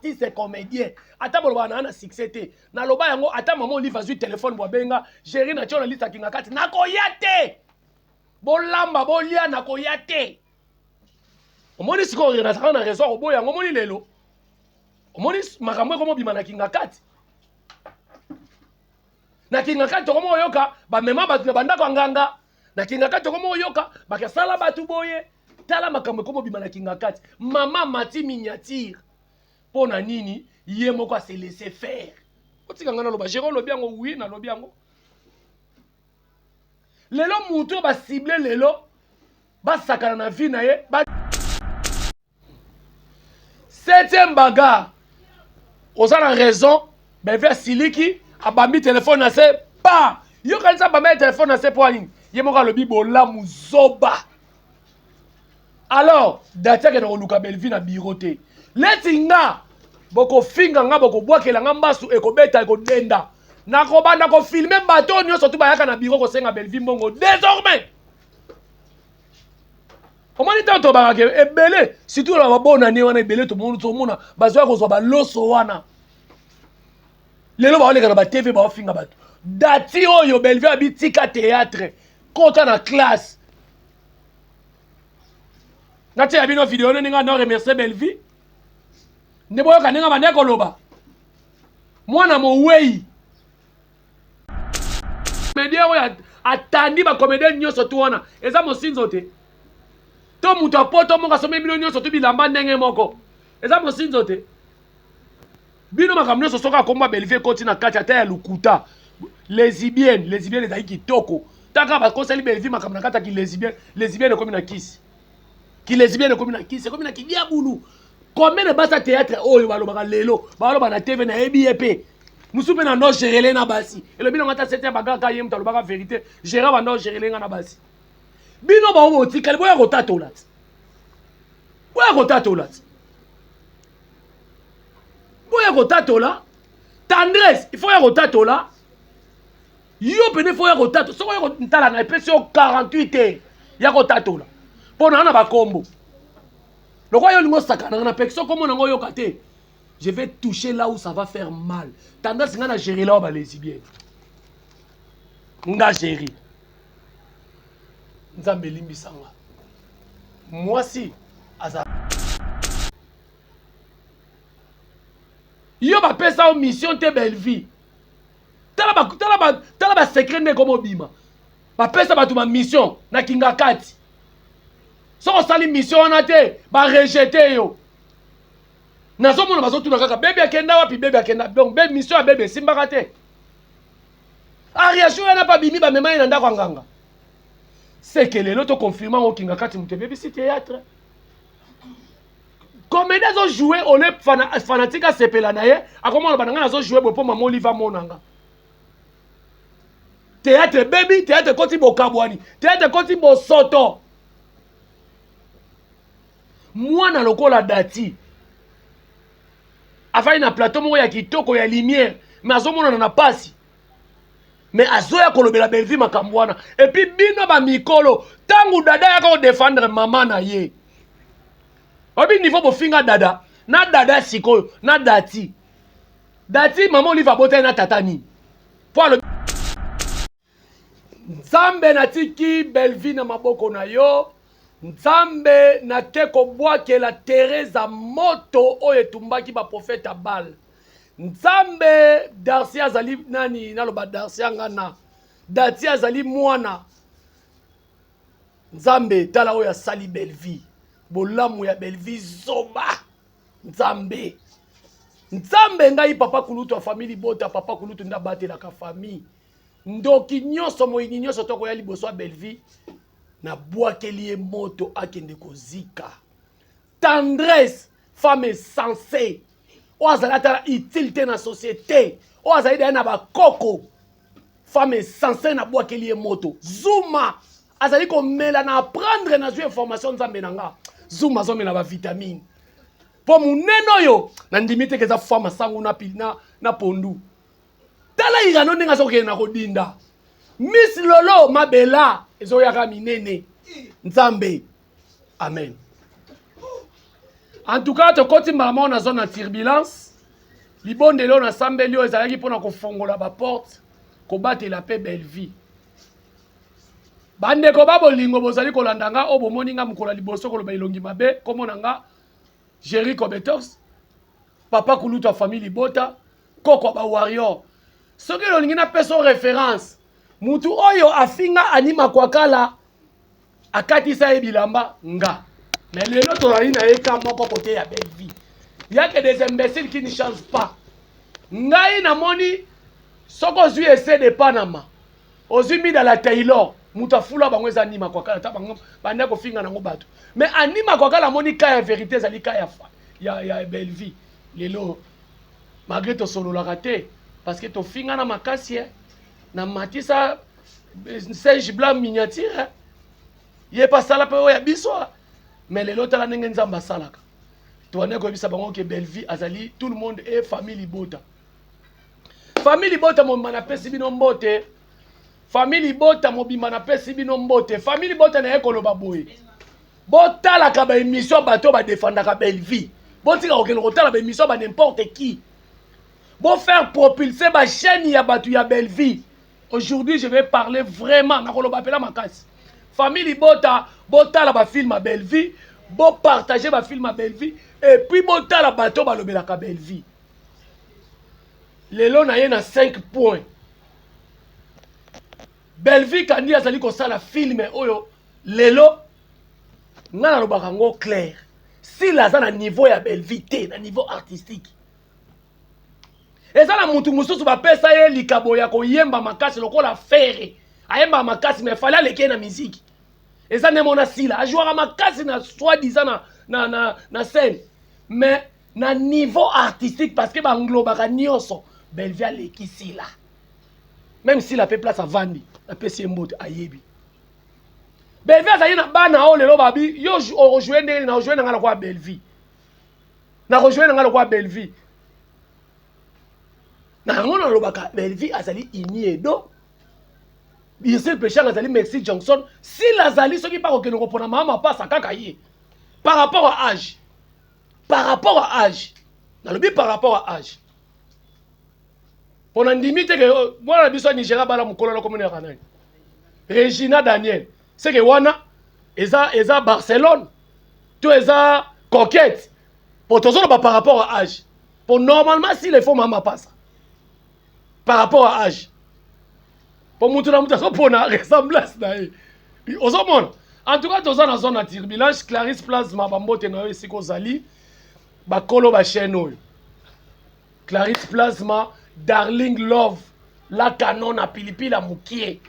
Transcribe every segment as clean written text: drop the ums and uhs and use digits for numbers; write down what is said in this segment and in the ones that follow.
Artiste comédien ata bolobaka na na succès te naloba yango ata mama Olive azwi telefone bo abenga Jerry na tio na lista kinga kati nakoya te bolamba bolia nakoya te omoni sikoyo nazalaka na raison koboya yango omoni lelo omoni makambo ekomobima na kinga kati na kinga kati tokomi koyoka bamema bato na bandako ya nganga na kinga kati tokomi koyoka bakasala bato boye tala makambo ekomi obima na kingakati mama mati miniature mpo na nini ye moko ase laisser faire otika ngai naloba jero olobi yango wi nalobi yango lelo motu oyo basible lelo basakana na vie na ye ba... septième bagarre oza na raison beve asiliki abambi telefone na se pa yo kanisa abamba ye telefone na se mpo nini ye moko alobi bolamu zoba alors dati akende koluka bellevue na biro te leti nga bokofinga nga bokobwakela nga mbasu ekobeta ekodenda nakobanda kofilme bato oyo nyonso tu bayaka na biro kosenga bellevue mbongo désormais omoni ntango tobakaka ke ebele surtout na babonane wana ebele tomona bazwa kozwa baloso wana lelo baoleka na batv baofinga bato dati oyo bellevue abitika théâtre kota na classe natia bino video ndenge nga na remercier Bellevue nde boyoka ndenge bande koloba mwana mowei comédien oyo atandi bacomédien nyonso tu wana eza mosinzo te to moto ya poto moko asombi bino nyonso tu bilamba ndenge moko eza mosinzo te bino makambo nyonso soki akomba Bellevue ekoti na kati ata ya lokuta lesbienne lesbienne ezali kitoko taka bakoseli Bellevue makambo na kati ya kilesbienne lesbienne ekomi na kisi kilesbienne ekomi na kisi ekomi na kidiabulu combien de basi ya théâtre oyo balobaka lelo baloba na tv nayebi ye mpe mosusu mpe na ndo gerele na basi elobi nango ata sete ya bagaka ye moto alobaka verité gera bando gerele nga na basi bino bango botikali boya kotatola ti boya kotatola ti boya kotatola tendresse il faut ya kotatola yo pene faut ya kotatola soki oya kotala na epesi yo 48 heures ya kotatola mpo na na bakombo lokola yo olingi osakana nga na pekisa okombo nango oyoka te je vais toucher là où ça va faire mal tendance nga na gérer là ba lesbienne nga gérer nzambe elimbisa nga mwasi aza yo bapesa yo mission te bellevie tala ba, tala ba, tala ba secret nde ekoma obima bapesa bato ba mission na kingakati soki osali mission wana te barejete yo nazomona bazotuna kaka bebi akenda wapi bebi akenda donc be mission ya bebi esimbaka te ariation wana mpe abimi bamema ye na ndako ya nganga seke lelo toconfirme yango kingakati moto ebebisi théâtre comédie azo jouer ole fana, fanatique asepela na ye akoma oloba na ngai nazo jouer boye mpo mama olive amona nga théâtre ebebi théâtre ekoti bokabwani théâtre ekoti bosoto mwana lokola dati afandi na plateau moko ya kitoko ya lumière mais azomonana na pasi mais azoya kolobela Bellevue makambo wana epuis bino bamikolo ntango dada ayaka kodefendre mama na ye oyebi niveau bofinga dada na dada sikoyo na dati dati mama olive abotaki na tata nini mpo alobi nzambe natiki Bellevue na maboko na yo nzambe nake kobwakela teresa moto oyo etumbaki baprofete ya bale Nzambe Darcy azali nani naloba Darcy anga na Dati azali mwana Nzambe tala oyo asali Bellevue bolamu ya Bellevue zoba Nzambe Nzambe ngai papa kulutu ya famille libota papa kulutu nde abatelaka famille ndoki nyonso moyini nyonso tokoya liboso ya Bellevue nabwakeli ye moto akende kozika tendresse femme sensée oyo azali ata utile te na société oyo azali daye na bakoko femme sensée nabwakeli ye moto zuma azali komela na apprendre nazwi information nzambe na nga zuma azomela bavitamine mpo monene oyo nandimi teke eza femme asangu na, na, na pondu tala irano ndenge azokende na kodinda miss lolo mabela ezoyaka minene nzambe amen. En tout cas, tokoti mbala moko na zone ya turbulence. Libondeli oyo nasambeli oyo ezalaki mpo na kofongola baporte, kobatela mpe Bellevue. Bandeko ba bolingo bozali kolanda nga oyo bomoni nga mokolo ya liboso koloba elongi mabe, kombo na nga Jerry Kobetox, papa kulutu ya famille libota, koko ya ba warrior. Soki olingi napesa yo reference, mutu oyo afinga Annie Makwakala akatisa ye bilamba nga mais lelo tozali na ye ka moko kote ya Bellevue ya que des imbéciles qui ne changent pas ngai namoni soki ozwi ese de Panama ozwi mida la Taylor moto afula bango eza Anima Kwakala ta bango banda kofinga nango bato mais Anima Kwakala amoni ka ya verité ezali ka ya, ya, ya Bellevue lelo malgré tosololaka te parce que tofingana makasi eh. na matisa singe blanc miniature ye mpe asala mpe oyo ya biso mais lelo tala ndenge nzambe asalaka toane koyebisa bango ke Bellevue azali tout le monde e famille libota famille libota mobimba napesi bino mbote famille libota mobimba napesi bino mbote famille libota naye koloba boye botalaka baémission bato oyo badefandaka Bellevue botika kokende kotala baémission ba n'importe qui bo faire propulser ba chaîne ya bato ya Bellevue. Aujourd'hui je vais parler vraiment nakoloba pela makasi. Famille libota botala ba film ya Bellevue, bo partager ba film ya Bellevue et puis botala bato balobelaka Bellevue. Lelo na ye na 5 points. Bellevue Kandi azali kosala film oyo lelo nga nalobaka yango clair. Sila aza na niveau ya Bellevue te, na niveau artistique. Eza na mutu mosusu bapesa ye likabo ya koyemba makasi lokola Ferre. Ayembaka makasi mais Fally aleki ye na miziki. Eza nde mona Sila ajouaka makasi na soi-disant na, na, na, na scène mais na niveau artistique parce que banglobaka nyonso Bellevue aleki Sila. Même Sila pe place avandi napesi ye mbote ayebi. Bellevue azali na bana oyo lelo babi yo okojoue ndenge nini na ojoue na ngai lokola Bellevue. Nakojoue na ngai lokola Bellevue. Na yango nalobaka Bellevue azali Iniedo, Ursule Peshanga azali Mercy Johnson, Sila azali soki mpe akokende kopona mama mapasa kaka ye par rapport à âge, par rapport à âge, nalobi par rapport à âge mpo na ndimi te ke oh, mwana na biso ya Nigeria bala mokolo na komona yaka nani Regina Daniel seke wana eza eza Barcelone to eza coquette po tozoloba par rapport à âge po normalement s'il faut mama pasa par rapport à âge po mutu na mutu azopona ressemblance na ye ozomona en tout cas toza na zone ya turbulence. Clarisse Plasma bambote na yo esika ozali bakolo ba chaîne oyo Clarisse Plasma Darling Love la canon na pilipili ya mokie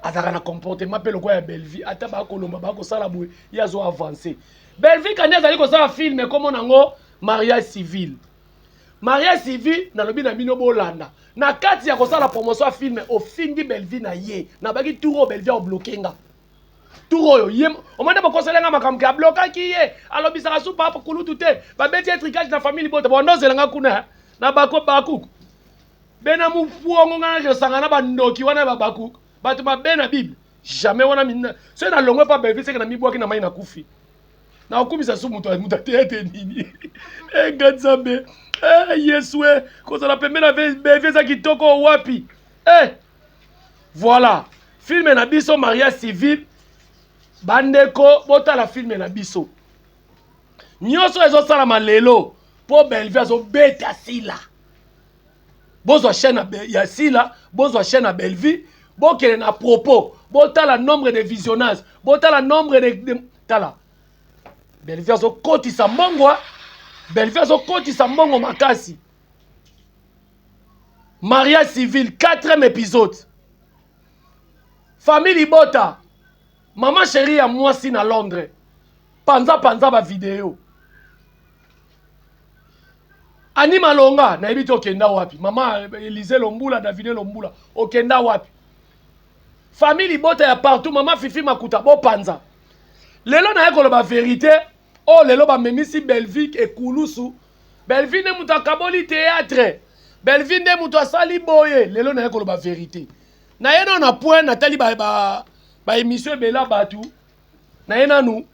azalaka na comportement mpe lokola ya Bellevue ata bakolomba bakosala boye ye azo avancer. Bellevue kandi azali kosala film komona yango mariage civil. Mariage civil nalobi na bino bolanda na kati ya kosala promotion ya film ofingi Bellevue na ye nabaki tour oyo Bellevue abloke nga tour oyo ye omoni bokosela nga makambo ke ablokaki ye alobisaka su papa kulutu te babeti ye tricage na famille libota bondo ozela nga kuna na bako bakuku bena mupuongo nga nakosanga na bandoki wana ya babakuku bato mabe na bible jamais wana mina soki nalongwe pa Bellevue seke na mibwaki na mai nakufi nakokumisa su moto moto ateya te nini enga nzambe eh, yesu e kozala pembe na Bellevue eza kitoko wapi eh. Voilà film na biso mariage civil bandeko botala film na biso nyonso ezosalama lelo mpo Bellevue azobeta Sila bozwa chaîne ya Sila bozwa chaîne ya Bellevue bokende na propos botala nombre de visionnage botala nombre de, de tala Bellevue azokotisa mbongo Bellevue azokotisa mbongo makasi mariage civil 4e épisode famille libota mama chérie ya mwasi na Londres panza panza ba video Ani Malonga nayebi te okenda wapi mama Elise Lombula Davine Lombula okenda wapi famille libota ya partout mama Fifi Makuta bopanza lelo naye koloba vérité oyo lelo bamemisi Bellevue ekulusu Bellevue nde moto akaboli théâtre Bellevue nde moto asali boye lelo naye koloba vérité naye nano na point natali ba, ba, ba émission ebele ya bato naye nanu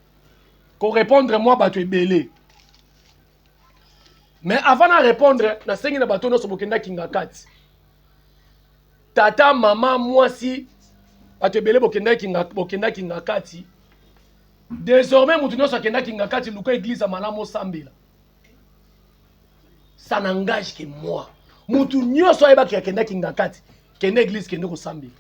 Ko répondre mwa bato ebele. Mais avant na répondre, nasengi na bato nyonso bokendaki Kingakati. Tata, mama, mwasi, bato ebele bokendaki Kingakati. Désormais moto nyonso akendaki Kingakati, luka église ya malamu osambela. Ça n'engage que moi. Moto nyonso ayebaki akendaki Kingakati, kende église, kende kosambela.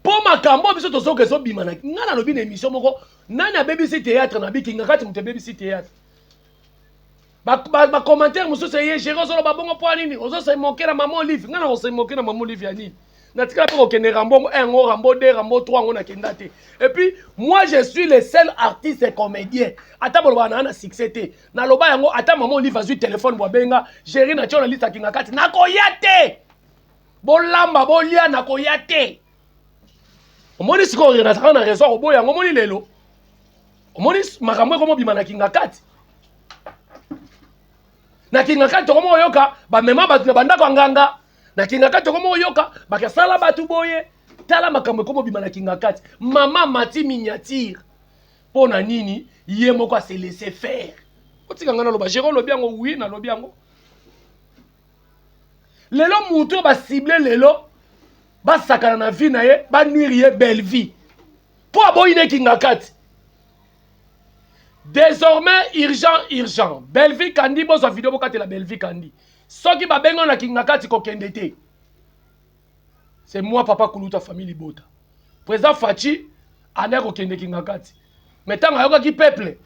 Mpo makambo biso tozoka ezobima na ngai, nalobi na émission moko, nani abebisi théâtre na Kingakati? Moto ebebisi théâtre, ba commentaire mosusu eye: "Géri, ozoloba bongo mpo nini? Ozose moquer na mama Olive." Ngai na kose moquer na mama Olive ya nini? Natikala mpe kokende Rambo 1 yango, Rambo 2, Rambo 3 yango nakenda te. Et puis moi, je suis le seul artiste et comédien, ata bolobaka naa na succès te, naloba yango. Ata mama Olive azwi telefone bo abenga: "Géri, na tio na liste Kingakati", nakoya te. Bolamba, bolia, nakoya te. Omoni sikoyo, nazalaka na raison koboya yango. Omoni lelo, omoni makambo ekomobima na Kingakati. Na Kingakati tokoma oyoka bamema bato na bandako ya nganga. Na Kingakati tokoma oyoka bakasala bato boye. Tala makambo ekomobima na Kingakati. Mama mati miniature mpo na nini? Ye moko ase laisser faire. Otika ngai naloba: "Géri, olobi yango." Oui, nalobi yango. Lelo motu oyo bacibler lelo, basakana na vie na ye, banuire ye, belle vie, mpo aboyi ne Kingakati. Désormais, urgent, urgent, Bellevie Kandi, bozwa video, bokatela Bellevie Kandi. Soki babengi na Kingakati, kokende te. C'est moi, papa kuluta, famille libota. Président Fatshi andaki kokende Kingakati, mais ntango ayokaki peuple,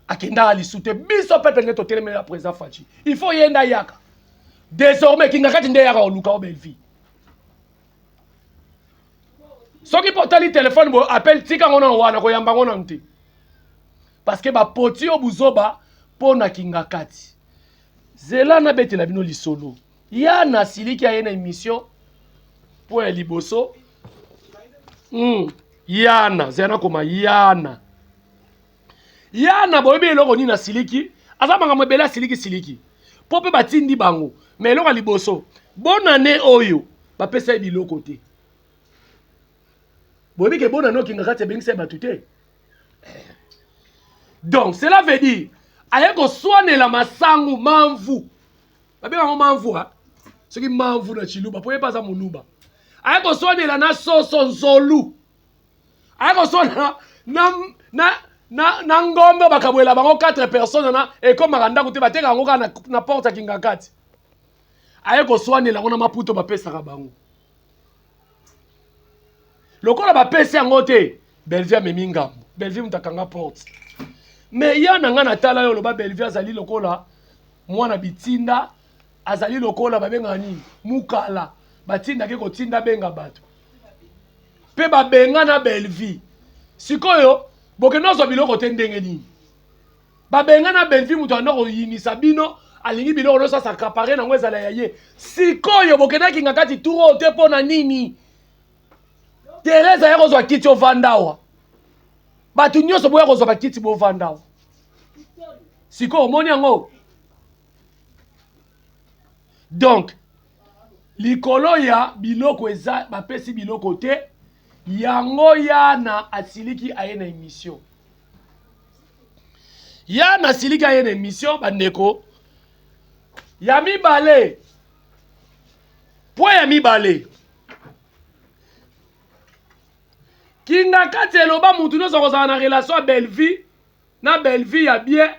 akendaka lisu te. Biso peuple nde totelemela président Fatshi. Il faut ye nde ayaka. Désormais Kingakati nde eyaka koluka o Bellevie. Soki mpo otali telefone boye, appel, tika ngo nano wana, koyamba ngo nano te, parce que bapoti oyo buzoba mpo na Kingakati. Zela nabetela bino lisolo ya nasiliki aye na émission mpo ya liboso. Yana zela nakoma yana yana. Boyebi eloko nini asiliki? Aza makambo ebele asiliki siliki mpo mpe batindi bango. Mais eloko ya liboso, bonane oyo bapesa ye biloko te. Boyebi ke bonane okinga kati ebengisa ye bato te. Donc cela veut dire aye koswanela masangu, mamvu, babengango mamvu, ha? Soki mamvu na Chiluba, po ye mpe aza Moluba. Aye koswanela na soso nzolu, aye koswanela na ngombe oyo bakabwela bango 4 personnes na ekomaka ndako te, bateka yango kaka na porte ya Kingakati. Aye koswanela yango na maputo bapesaka bango. Lokola bapesi yango te, Bellevie amemi ngambo. Bellevie moto akanga porte. Mais ya na ngai, natala yo, oloba Bellevie azali lokola mwana bitinda, azali lokola babengaka nini, mukala batindaki kotinda benga bato mpe babenga na Bellevie. Sikoyo bokende ozwa biloko te, ndenge nini babenga na Bellevie? Moto anda koyinisa bino, alingi biloko nyonso as'accaparer nango, ezala ya ye. Sikoyo bokendaki nga kati tour oyo te, mpo na nini? Therese aya kozwa kiti, ovanda awa. Bato nyonso boya kozwa bakiti, bovanda awa. Sikoyo omoni yango. Donc likolo ya biloko eza, bapesi biloko te, yango yana asiliki aye na émission. Yana asiliki aye na émission. Bandeko, ya mibale, point ya mibale, Kingakati eloba mutu nyonso akozala na relation ya Bellevie na Bellevie ya bien,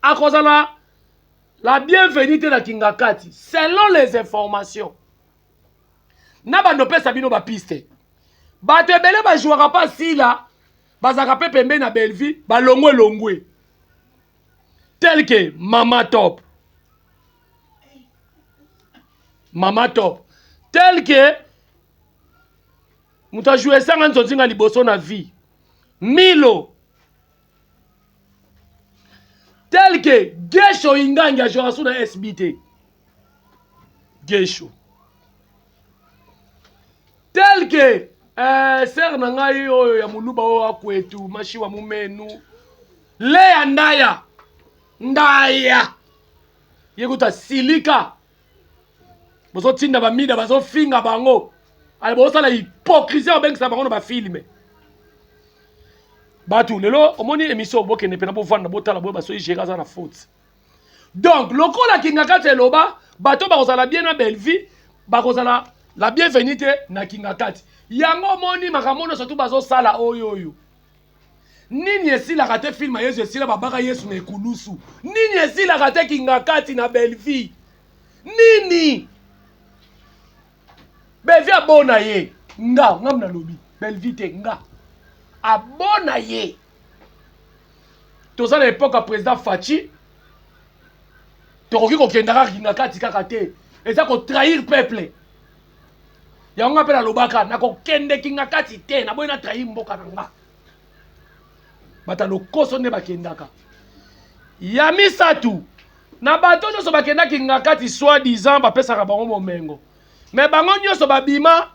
akozala la bienvenue te na Kingakati. Selon les informations na bando opesa bino bapiste, bato ebele bajouaka mpa Sila, bazalaka mpe pembeni na Bellevie, balongwe elongwe, tel que Mama Top, Mama Top, tel que moto ajoue esanga nzonzinga liboso na vie, Milo, tel que Gesho Ingangi ajouaka su na SB te, Gesho, tel que sœur na ngai oyo ya moluba oyo akwetu mashiwa mumenu, Leya Ndaya, Ndaya ye kuta silika. Bozotinda bamida, bazofinga bango, ale bozosala hypocrisie, babengisa bango na bafilms. Bato lelo omoni émission bokende mpena bovanda botala boyeba soki Gérard aza na faute. Donc lokola Kingakati eloba bato bakozala bien na Bellevue bakozala la bienvenue te na Kingakati. Yango omoni makambo nyonso tu bazosala oyo oyo. Nini esilaka te film ya Yesu esila babaka Yesu na ekulusu. Nini esilaka te Kingakati na Bellevue. Nini? Bellevue abona ye. Nga, nga nalobi. Bellevue te, nga. Abona ye. Toza na epoque ya président Fatshi. Tokoki kokenda kaka Kingakati kaka te. Eza ko trahir peuple. Yango nga mpe nalobaka nakokende Kingakati te, naboyi na trahir mboka na nga. Bato lokoso nde bakendaka. Ya misatu, na bato nyonso bakenda Kingakati soi disant bapesaka bango bomengo. Mais bango nyonso babima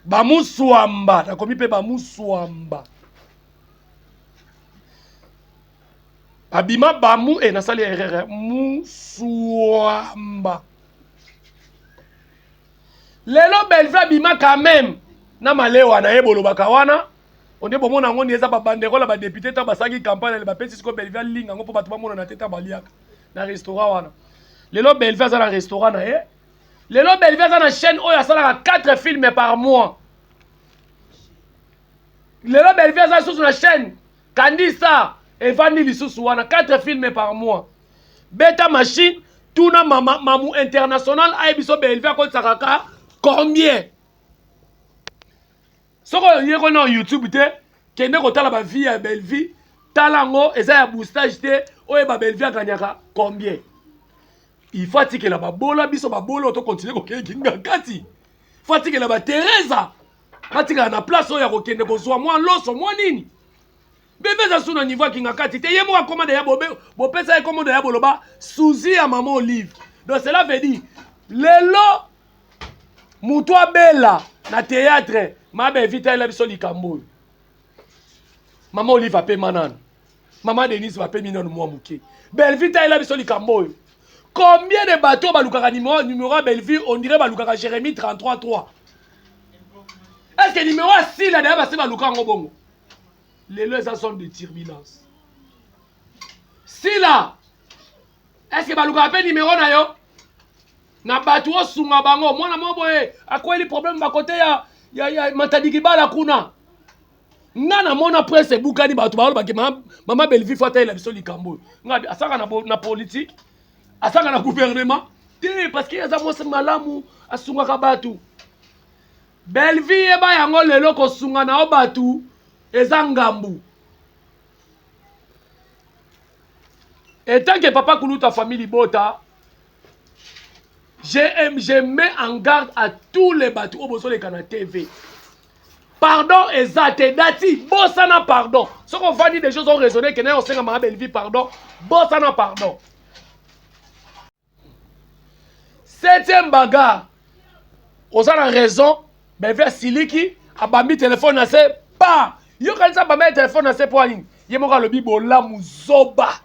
bamuswamba, nakomi mpe bamuswamba. Babima bamu e nasali erreur muswamba. Lelo Bellevue abima quand même na malewa na ye bolobaka wana onde bomona yango nde eza ba banderole ya ba député ntango basalaki campagne ale bapesi sikoyo Bellevue alinga yango mpo bato bamonana te ntango baliaka na restaurant wana. Lelo Bellevue aza na restaurant na ye. Lelo Bellevue aza na chaîne oyo asalaka 4 films par mois. Lelo Bellevue aza lisusu na chaîne Candy Star evandi lisusu wana 4 films par mois. Beta machine tuna mama mamu international ayebi so Bellevue akotisaka ka combien. Soko oyekoli na YouTube te, kende kotala ba vie ya Bellevue, tala yango eza ya boostage te, oyeba Bellevue aganyaka combien. Il faut atikela babola biso babola to continuer kokende Kingakati. Faut atikela ba Teresa batikala na place oyo ya kokende kozwa mwa loso mwa nini. Bebe eza su na niveau ya Kingakati te, ye moko akoma deya bobe bopesa ye kombo deya boloba Suzy ya maman Olive. Donc cela veut dire lelo mutu abela na théâtre mabe evita biso likambo oyo. Maman Olive apema nanu. Maman Denise bapemi nanu mwa moke. Bellevue tayela biso likambo oyo. Combien de bateaux balukaka numéro numéro ya Bellevue on dirait balukaka Jérémie 33 3. Est-ce que numéro ya Sila d'ailleurs basi baluka yango bongo? Lelo eza zone de turbulence. Sila est-ce que balukaka pe numéro na yo? Na bato osunga bango mwana moko boye akweli problème ba côté ya ya, ya Matadi Kibala kuna. Nga na mona presse ebukani bato balobaki mama, mama Bellevue faut atayela biso likambo oyo. Nga asaka na, na politique, asaka na gouvernement te parce que aza mwasi malamu asungaka bato. Bellevue yeba yango lelo kosunga na yo bato eza ngambu. Etant que papa kuluta famille libota, je mets en garde à tous les bato oyo bozoleka na TV. Pardon eza te dati bosana pardon. Soki ovandi des choses raisonner que naye osenga mama Bellevue pardon, bosana pardon. Septième bagarre. Oza na raison, Bellevue asiliki, abambi téléphone na se, pa. Yo kanisa abambi téléphone na se po nini? Ye moko alobi bolamu zoba.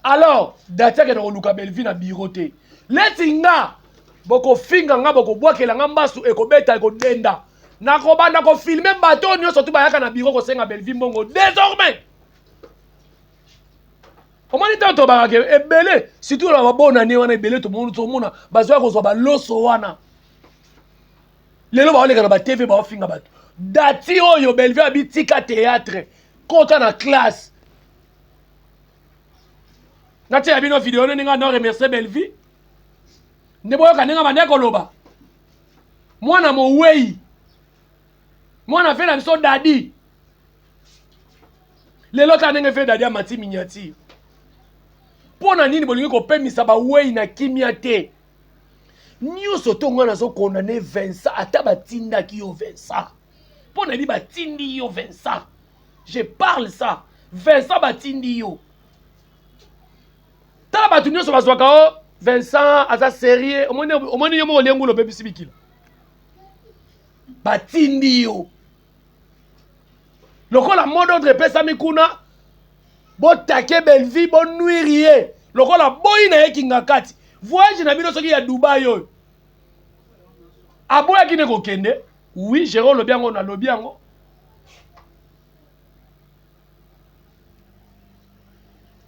Alors, dati akende koluka Bellevue na bureau te. Leti nga bokofinga nga bokobwakela nga mbasu ekobeta ekodenda. Nakobanda kofilme bato nyonso tu bayaka na bureau kosenga Bellevue mbongo désormais. Omoni ntango tobaka ke ebele surtout na babonane wana ebele tomoni tomona bazwa kozwa baloso wana lelo baoleka na ba TV baofinga bato dati oyo Bellevue abitika théâtre kota na classe natia bino video ndenge nga no remercier Bellevue nde boyoka ndenge bande koloba mwana mowei mwana ve na biso dadi lelo kaka ndenge ve dadi amati miniature mpo na nini bolingi kopemisa bawei na kimia te nyonso to ngai nazokondane Vincent ata batindaki yo Vincent mpo na yebi batindi yo Vincent je parle ça Vincent batindi yo tala bato nyonso bazwaka o Vincent aza sérieux omoni yo moko olie ngulu obebisi bikila batindi yo lokola mot d'ordre epesami kuna botake Bellevue bonuire ye lokola boyi na ye Kingakati voyage na bino soki ya Dubai oyo aboyaki nde kokende oui Jérôme olobi yango nalobi yango.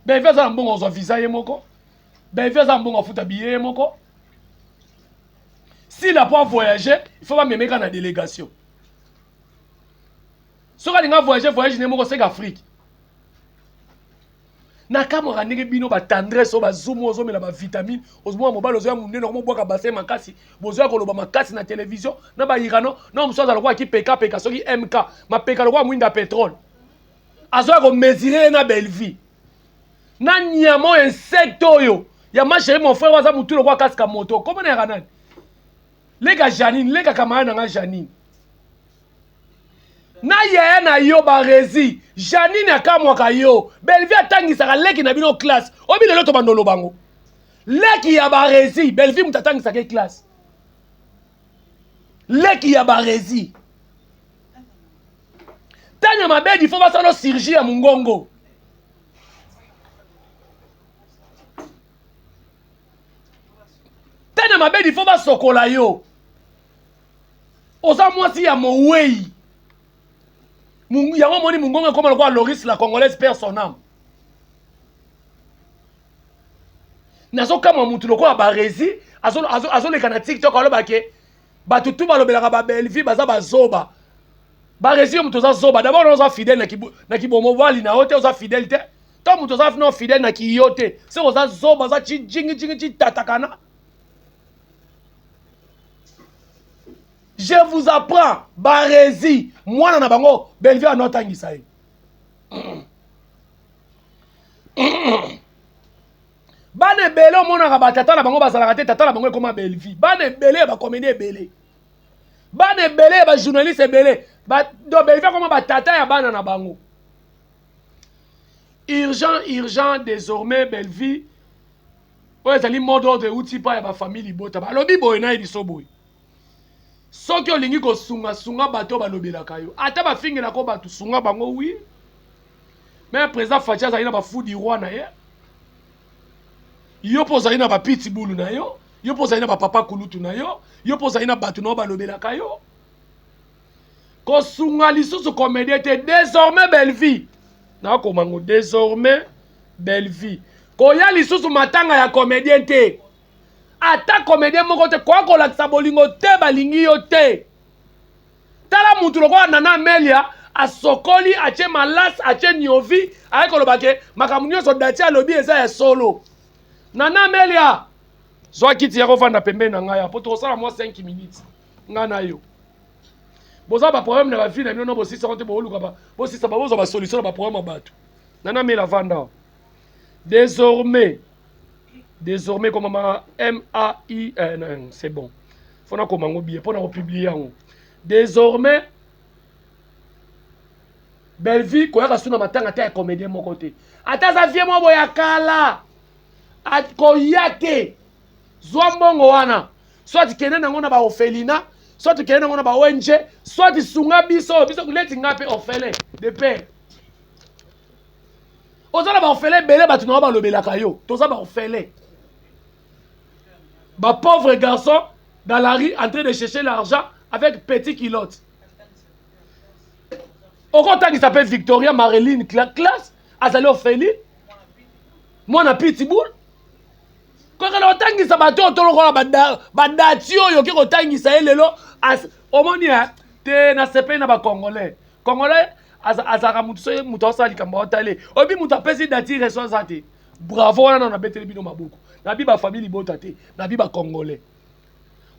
Bellevue aza na mbongo ozwa visa ye moko. Bellevue aza na mbongo afuta billet ye moko. Sila po voyager, il faut bamemeka na délégation. Soki alinga voyager, voyage ne moko seka Afrique. Nakamwaka ndenge bino ba tendresse oyo bazumu ozomela ba vitamine ozomona mobali ozoya monene okomobwaka bassin makasi bozoya koloba makasi na television na ba irano na mosusu aza lokola kipekapeka soki mk mapeka lokola mwinda petrole azoya komesure ye na bellevie na nyama oyo insecte oyo ya ma chérie mon frère aza motu lokola kasika moto komona yaka nani leka janine leka camarade na nga janine na yaya na yo barezi janine akamwaka yo bellevie atangisaka leki na bino classe oyebi lelo tobanda oloba ngo leki ya barezi bellevie moto atangisaka ye classe leki ya barezi tanya mabedi fo basala surgie ya mongongo tanya mabedi fo basokola yo oza mwasi ya mowei yango omoni mongongo ekoma lokola loris la congolaise père son âme nazokamwa mutu lokola barezi azoleka azo, azo na tiktok aloba ke bato tu balobelaka babellevie baza bazoba barezi yo moto oza zoba dabord oza fidèle na kibomobali na yo te oza fidèle te to moto oza no fidèle na kiyo te soki oza zoba oza cijingijingi citatakana je vous apprends barezi mwana na bango bellevue ano atangisa ye bana ebele omonaka batata na bango bazalaka te tata na bango ekoma bellevue bana ebele ya bakomedi ebele bana ebele ya bajournaliste ebele do bellevue akoma batata ya bana na bango urgent urgent désormais bellevue oyo ezali mot d'ordre euti mpa ya bafamille libota balobi boye na ye biso boye soki olingi kosunga sunga bato oyo balobelaka yo ata bafingelaka bato sunga bango wi me président Fatshi azali na bafou du roi na ye yo mpo ozali na bapitibulu na yo yo mpo ozali na bapapa kulutu na yo yo mpo ozali na bato na yo balobelaka yo kosunga lisusu comédien te désormais bellevie nakoma ngo désormais bellevie koya lisusu matanga ya comédien te ata comédien moko te koya kolakisa bolingo te balingi yo te tala mutu lokola nana amelia asokoli atie malas atie niovi aye koloba ke makambo nyonso dati alobi eza ya solo nana amelia zwa kiti ya kofanda pembeni na ngai po tokosala mwa 5 minutes ngai na yo boza baproblème na bavie na bino no bosisa ngo te booluka bosisa bozwa basolution na baproblème ya bato nana amelia vanda désormais désormais komama m a i eh, non, c'est bon faut nakoma yango bien mpo na kopublie yango désormais bellevue koyaka su na matanga te ya comédien moko te ata aza vie moko boye ya kala koya te zwa mbongo wana soit kende nango na baorphelinat soit kende nango na ba ong soit sunga biso biso leti nga mpe orphelin de père oza na baorphelin ebele bato na yo balobelaka yo toza baorphelin bapauvre garçon dans la rue en train de chercher l'argent avec petit culotte okotangisa mpe victoria mareline classe azali orpheline mwana pitbull kokende kotangisa bato oyo tolokola badati oyo oke kotangisa ye lelo omoni te nasepeli na bacongolais congolais azalaka motu soki moto asala likambo aotale oyebi moto apesi dati reso aza te bravo wana na nabeteli bino maboko nabi bafamille libota te nabi bacongolais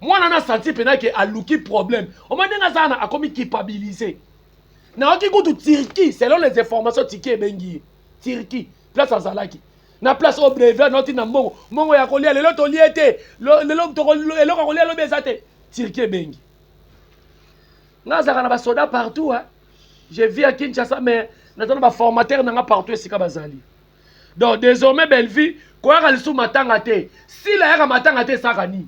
mwana na santi mpena ke aluki problème omoni ndenge aza wana akomi culpabilise nayoki kutu turquie selon les informations turquie ebengi ye turquie place azalaki na place oyo brevet noti na mbongo mbongo ya kolia lelo tolie te lelo eloko ya kolia lobi eza te turquie ebengi nga azalaka na basoda partout hein. Je vis à Kinshasa mais naza na baformateur na nga partout esika bazali donc désormais bellevue koyaka lisusu matanga te sila yaka matanga te esaka nini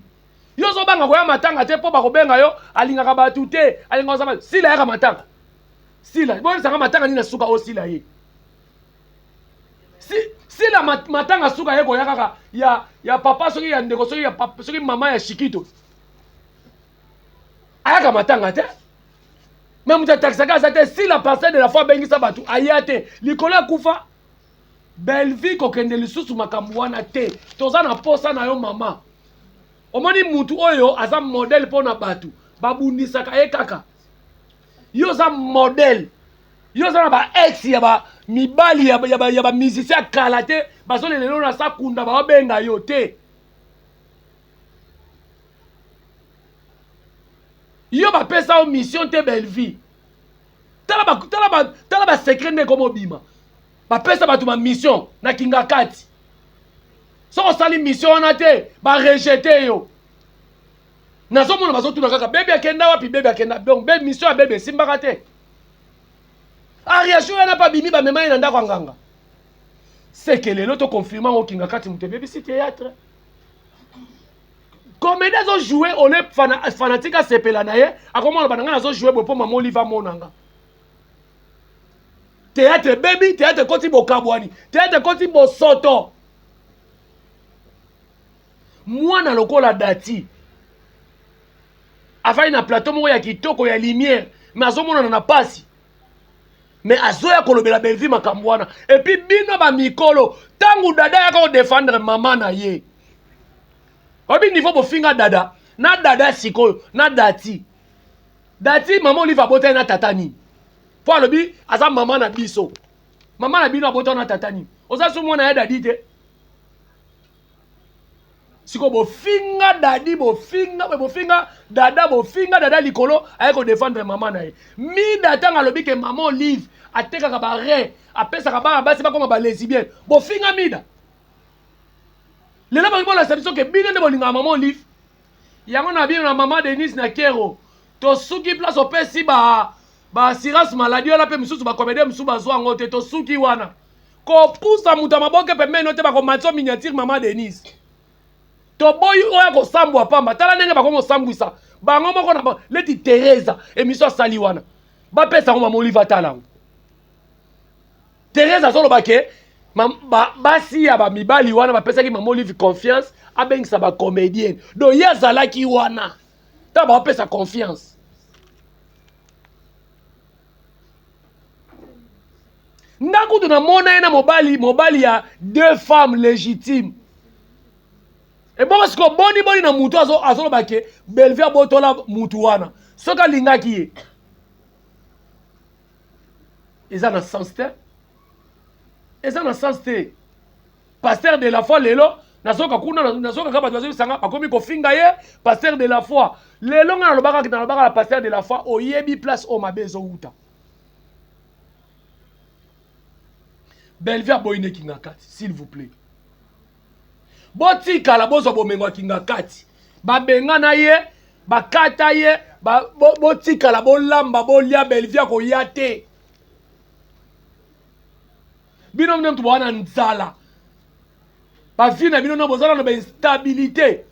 yo ozobanga koya matanga te mpo bakobenga yo alingaka bato te alingaka bato sila yaka matanga sila boyebisanga matanga nini na suka oyo sila ye si, sila matanga suka ye koya kaka ya, ya papa soki ya ndeko soki ya papa, soki mama ya shikito ayaka matanga te me moto atakisaka aza te si la pasteur de la foi abengisa bato aya te likolo akufa. Bellevue kokende lisusu makambo wana te, toza na posa na yo mama. Omoni mutu oyo aza modèle mpo na bato babundisaka ye kaka. Yo oza modèle, yo oza na ba ex ya ba mibali ya ba, ya ba, ya ba musicien ya kala te, bazolela lelo na sakunda baobenga yo te. Yo bapesa yo mission te Bellevue. Tala ba, tala ba, tala ba secret nde ekoma obima. Bapesa bato ba mission na kingakati. Soki osali mission wana te, ba rejete yo. Nazomona bazotuna kaka bebe akenda wapi, bebe akenda. Donc be mission ya bebe esimbaka te. Ariachou wana pa bimi bamema ye na ndako ya nganga. Seke lelo to confirma ngo kingakati moto ebebisi théâtre. Comédie azo jouer ole fana, fanatique asepela na ye akomona bana ngai nazo jouer boye mpo mama Olive amona nga. Théâtre ebebi, théâtre ekoti bokabwani, théâtre ekoti bosoto. Mwana lokola Dati afandi na plateau moko ya kitoko ya lumière mais azomonana na pasi mais azoya kolobela Bellevue makambo wana. Et puis bino ba mikolo tangu dada yaka ko défendre mama na ye, oyebi niveau bofinga dada na dada sikoyo na Dati. Dati mama Olive abotaki na tata nini? Po alobi aza mama na biso. Mama na bino abotaki na tata nini? Oza su mwana ya Dadi te. Sikoyo bofinga Dadi, bofinga, bofinga dada, bofinga dada likolo aye ko défendre mama na ye. Mida ntango alobi ke mama Olive atekaka ba rein, apesaka bana basi bakoma ba lesbienne, bofinga Mida. Lelo balingi bolakisa biso ke bino nde bolingaka mama Olive. Yango na bino na mama Denise na Kero tosuki place opesi ba ba assurance maladie wana pe misusu ba comédien misusu bazwa yango te, tosuki wana. Kopusa moto ya maboke pembeni te, bakomatisa miniature mama Denise. Toboyi oyo akosambwa pamba. Tala ndenge bakomi kosambwisa bango moko na leti Teresa emission asali wana. Bapesa yango mama Olive atala yango. Teresa azoloba ke basi ya ba mibali wana bapesaki mama Olive confiance abengisa ba comédienne. Donc ye azalaki wana. Tala bapesa confiance. Nga kutu namona ye na mobali, mobali ya deux femmes légitimes. Ebongo siko boni boni na mutu azoloba ke Bellevue abotola mutu wana. Soki alingaki ye. Eza na sens te. Eza na sens te. Pasteur de la foi lelo nazoka kuna, nazoka kaka bato bazobisanga bakomi kofinga ye pasteur de la foi. Lelo nga nalobaka, nalobaka na pasteur de la foi, oyebi place oyo mabe ezowuta. Bellevue aboyi ne kingakati, s'il vous plaît. Botikala bozwa bomengo ya kingakati. Babengana ye, bakata ye, botikala bolamba bolia, Bellevue akoya te. Bino nde mutu boza na nzala. Ba vie na bino na bozala na ba instabilité.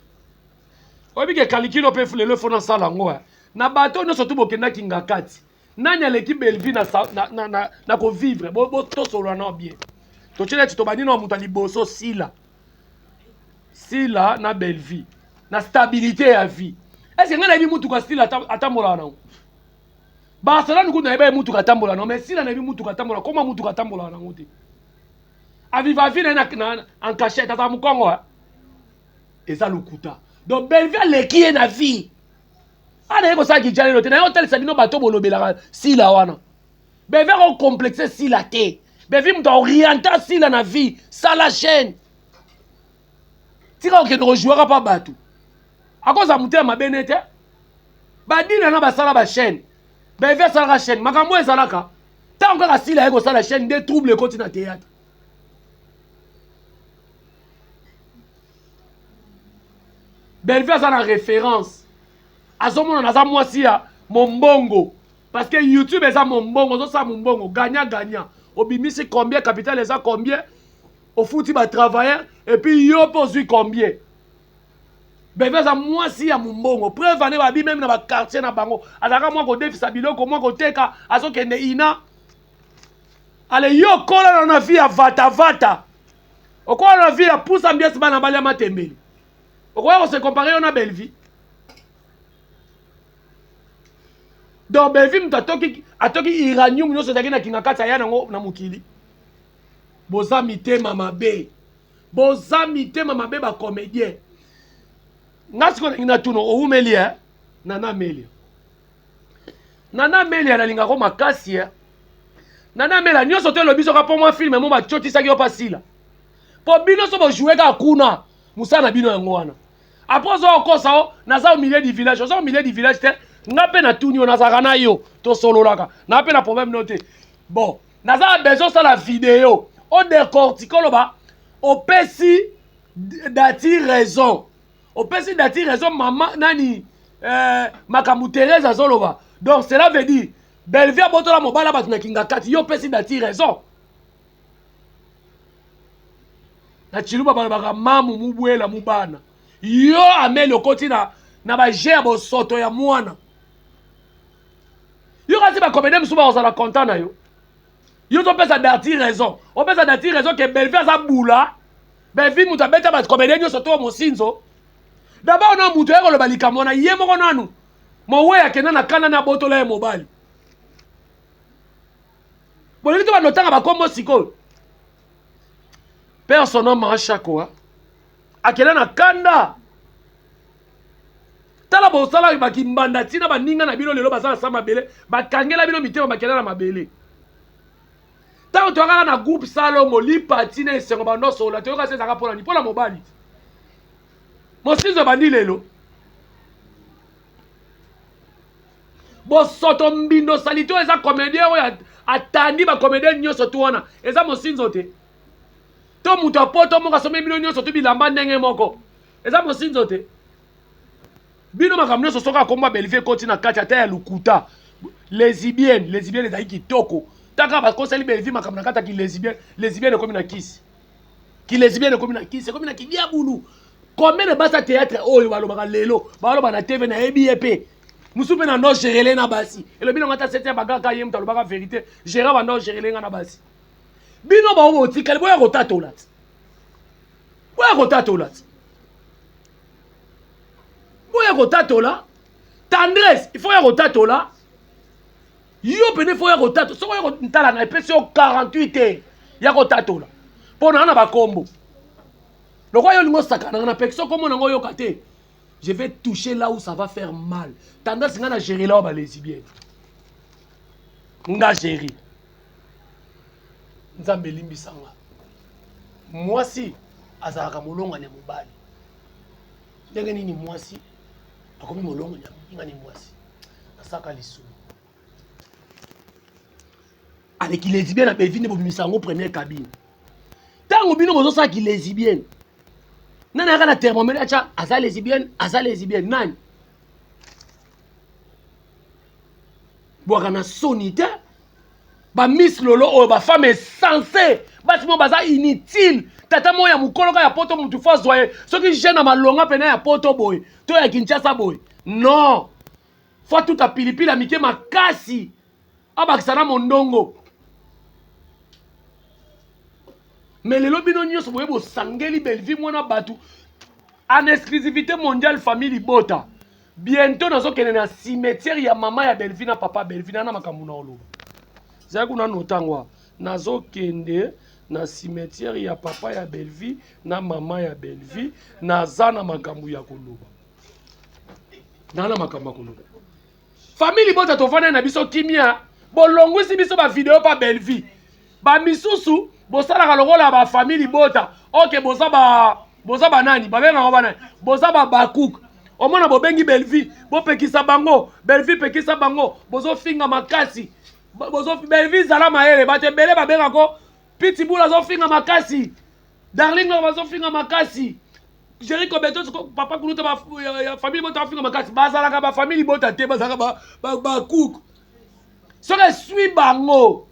Oyebi ke kalikilo pe lelo fo nasala yango. Na bato nyonso tu bokenda kingakati. Nani aleki Bellevue na, na, na, na, na ko vivre? Bo, bo tosolola na bien. Totie neti tobandi na moto ya liboso Sila. Sila na Bellevue. Na stabilité ya vie. Est-ce que ngai nayebi mutuka Sila atambolaka nango? Barcelone kutu nayebi ye mutuka atambola nango, mais Sila nayebi mutuka atambola, koma mutuka atambolaka nango te. Aviva vie na ye na, na, en cachette, azala mokongo. Eza lokuta. Donc Bellevue aleki ye na vie. Ana ye kosala kijalelo te, naye kotalisa bino bato bolobelaka Sila wana. Bellevue ako complexe Sila te. Bellevue moto orienta Sila na vie, sala chaîne. Tika kokende kojouaka pa bato. Akozala motema mabe ne te. Badina na basala ba chaîne. Bellevue asalaka chaîne, makambo ezalaka. Tango kaka Sila ye kosala chaîne nde trouble ekoti na théâtre. Bellevue aza na référence. Azomona naza mwasi ya mombongo. Parce que YouTube eza mombongo, ozosala mombongo, gagnant gagnant. Obimisi combien, capital eza combien? Ofuti ba travailleurs et puis yo pe ozwi combien? Bellevue aza mwasi ya mombongo. Preuve ane babi même na ba quartier na bango. Azalaka mwa kodefisa biloko, mwa koteka, azokende ina. Ale yo kola na vie ya vata vata. Okola na vie ya pusa mbiasi bana balia matembele. Okoya ko se comparer yo na Bellevue. Donc Bellevue moto atoki, atoki uranium nyonso ezalaki na kingakati aya nango na mokili. Boza mitema mabe. Boza mitema mabe ba comédien. Nga sikoyo nalingi natuna owumeli eh? Nana Amelia. Nana Amelia nalingako makasi eh? Nana Amelia nyonso to elobi soka mpo mwa filme mo bacotisaki yo mpa sila. Mpo bino so bojoue kaka kuna mosala na bino yango wana. Après ozo okosa o naza au milieu du village, oza au milieu du village te. Nga mpe natuni yo nazalaka na yo tosololaka na mpe na problème no te. Bon, naza na besoin osala video o décortique oloba opesi dati raison opesi dati raison mama nani eh, makambo Therese azoloba donc cela veut dire Bellevue abotola mobala bato na kingakati yo opesi dati raison na chiluba balobaka mamu mubwela mubana yo ameli okoti na, na baje ya bosoto ya mwana yo kasi bakomedie mosusu bakozala content na yo yo ozopesa dati raison opesa dati raison ke bellevue aza bula bellevue moto abeta bakomedie nyonso to mosinzo dabord na moto aye koloba likambo wana ye moko nanu mowei akenda na kanda na abotola ye mobali bolingi to bando otanga bakombo sikoyo père son homme ashako akenda na kanda tala bosala bakimbanda ntina baninga na bino lelo baza na sa mabele bakangela bino mitema bakenda na mabele ntango toyakaka na groupe salongo lipati na esengo bando osolola toyoka se ezalaka mpona nini mpona mobali mosinzo ebandi lelo bosoto mbindo salite oyo eza comédien oyo atandi bacomédien nyonso tu wana eza mosinzo te to moto ya poto moko asombi bino nyonso tu bilamba ndenge moko eza mosinzo te bino makambo nyonso soki akomba bellevue ekoti na kati ata ya lokuta lesbienne lesbienne ezali kitoko taka bakoseli bellevue makambo na kati ya kilesbienne lesbienne ekomi na kisi kilesbienne ekomi na kisi ekomi na kidiabulu combien de basi ya théâtre oyo balobaka lelo baloba na tv nayebi ye mpe mosusu mpe na ndo gerele na basi elobi nango ata sete ya bagaka ye moto alobaka verité gera bando gerele nga na basi bino bango botikali boya kotatola ti boya kotatola ti boya kotatola tendresse il faut ya kotatola yo pene faut ya kotatola soki oya kotala na epesi yo 48 heures ya kotatola mpo na na bakombo lokola yo olingi osakana nga na pekisa okombo nango oyoka te je vais toucher là où ça va faire mal tendresse nga na gérer là balesibienne nga gérer nzambe elimbisa nga mwasi azalaka molongani ya mobali ndenge nini mwasi akomi molongani ya moningani mwasi asaka lisumu aleki lesbienne na bellevue nde bobimisa yango première cabine ntango bino bozosala ki lesbienne nani ayaka na thermomètre atya aza lesbienne aza lesbienne nani bwaka na soni te ba miss lolo oyo ba femme esense basi moko baza inutile tata moko ya mokolo kaka ya poto motu fo azwa ye soki jeune ya malonga mpena ya poto boye to ya kinshasa boye non fo atuta pilipili ya mike makasi abakisa na mondongo me lelo bino nyonso boye bosangeli bellevue mwana bato en exclusivité mondiale famille libota bientôt nazokende na cimetière ya mama ya bellevue na papa bellevue nana makambo na oloba zali kuna notango nazokende na cimetière ya papa ya bellevue na mama ya bellevue naza na makambo ya koloba naa na makambo ya koloba famille libota tovanda na biso kimia bolongwisi biso bavideo pa bellevue bamisusu bosalaka lokola bafamille libota oke boza ba boza banani babengaka banani boza babakuk omona bobengi bellevue bopekisa bango bellevue pekisa bango bozofinga makasi bozo bellevue zala mayele bato ebele babengako pitbull azofinga makasi darling loko bazofinga makasi Jericho Beto papa kuluta ba ya famille bota afinga makasi bazalaka ba famille bota te bazalaka ba ba, ba cook soki esui bango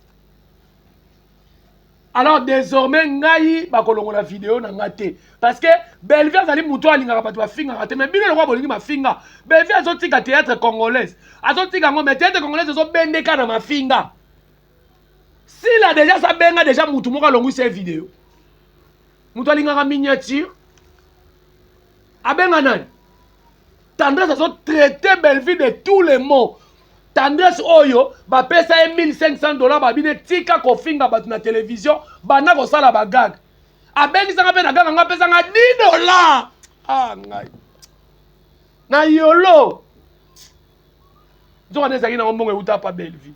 alors désormais ngai bakolongola video na ngai te parce que bellevue azali moto alingaka bato bafingaka te mais bino lokola bolingi mafinga bellevue azotika théâtre congolaise azotika yango mais théâtre congolaise ezobendeka na mafinga sila deja sabenga deja motu moko alongwisa ye video moto alingaka miniature abenga nani tendresse azotraite bellevue de tous les mots. Tendresse oyo bapesa ye 1500 dollars, babine tika kofinga bato na television, banda kosala bagag. Abengisanga mpe na gag yango, apesanga 10 dollars. Ah ngai na yolo nzoka nde ezalaki nango mbongo euta pa Bellevue.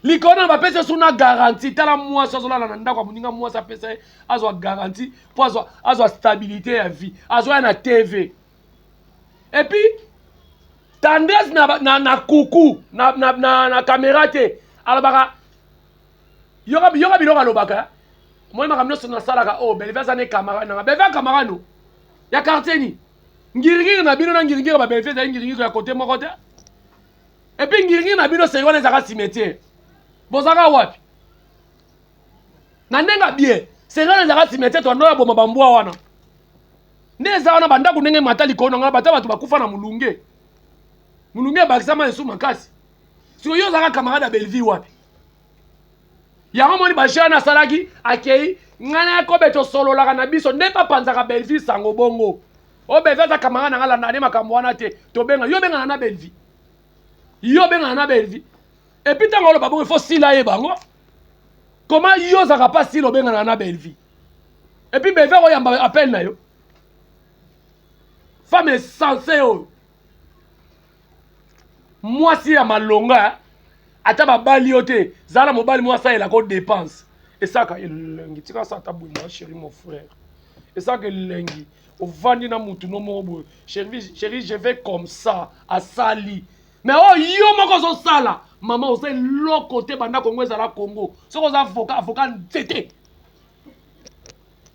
Likolo na bapesi yo na garantie. Tala mwasi azolala na ndako ya moninga, mwasi apesa ye azwa garantie mpo azwa stabilité ya vie, azwa ya na TV. Et puis Tendresse na kuku na caméra te, alobaka yoka yoka biloko alobaka. Moi makambo nyonso nasalaka oyo, oh, Bellevue aza ne camarade nanga. Bellevue camarade no ya quartier ni ngiringiri na bino na ngiringiri ba Bellevue ezali ngiringiri ya kote moko te. Et puis ngiringiri na bino seri wana ezalaka cimetière, bozalaka wapi na ndenge bien? Seri wana ezalaka cimetière, toando ya boma bambwa wana nde eza wana. Bandako ndenge mata likolo na ngai, bata bato bakufa na molunge, molunge ebakisama esu makasi. Sikoyo yo ozalaka camarade ya Bellevue wapi? Yango moni bajeune asalaki akei ngai na Yakobe tosololaka na biso nde bapanzaka Bellevue sango bongo. O Bellevue aza camarade na ngai, landa nde makambo wana te. Tobenga yo, bengana na Bellevue, yo bengana na Bellevue. Et puis ntango oloba bongo, il faut sila ye bango koma yo ozalaka pa sila, obengana na Bellevue. Et puis Bellevue akoyamba appel na yo, femme insensée oyo, mwasi ya malonga. Ata babali yo te, zala mobali moko asalelaka o dépense, esaka elengi. Tika sa ata boye, ma chérie, mon frère, esaka elengi. Ovandi na mutu no moko boye: chéri, chéri, je vais comme ça, asali. Mais oyo yo moko ozosala, mama, oza eloko te. Banda Kongo ezala Kongo, soki oza avocat, avocat nzete,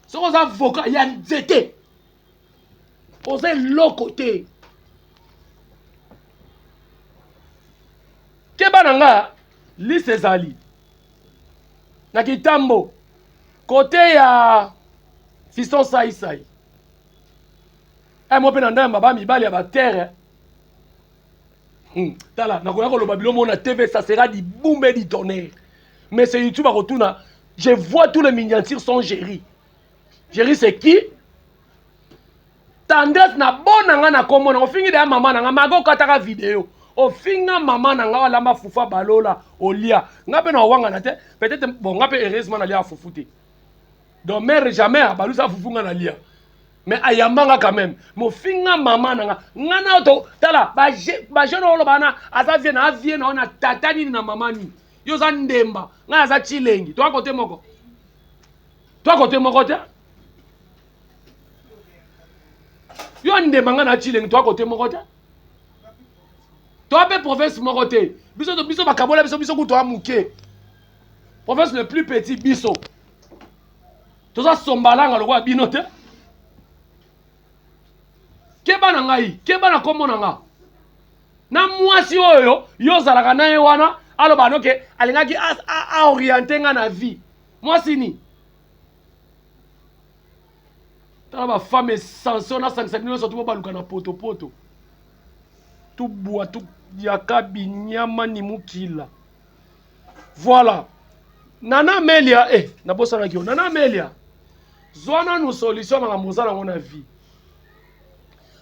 soki oza avocat ya nzete, oza eloko te. Keba na nga, liste ezali na kitambo kote ya fiston saisai e mo mpe na ndamba ba mibali ya baterre. Tala, nakoya koloba bilo moko na TV, ça sera du boum et du tonnerre. Mais c'est YouTube akotuna. Je vois tous les miniatures sont Géry. Géry, c'est qui? Tendresse na bona nga na kombo na ofingi deya mama na nga maga, okataka video ofinga mama na nga, alamba fufu balola olia. Nga mpe na owangana te peut-être. Bon, nga mpe heureusement nalia fufu te, donc mère jamais abalusa fufu nga nalia, mais ayambanga quand même. Mofinga mama na nga, nga na to tala bajeune oyo oloba wana aza vie na avie na na tata nini na mama nini. Yo oza ndemba, ngai aza chilengi, toa kote moko, toa kote moko te. Yo ndemba, ngai na chilengi, toa kote moko te, toa mpe province moko te. Biso biso bakabola biso, biso kutu toa moke, province le plus petit. Biso toza sombalanga lokola bino te. Keba na ngai, keba na nkombo na nga na mwasi oyo yo ozalaka na ye wana. Aloba noke alingaki aoriente nga na vie. Mwasi ni tala bafemme insensée, nasangisa bino nyonso to baluka na potopoto, tubwa tuyaka binyama ni mukila. Voilà, Nana Amelia, nabosanaki yo. Nana Amelia, zwa nanu solution makambo oza nango na vie.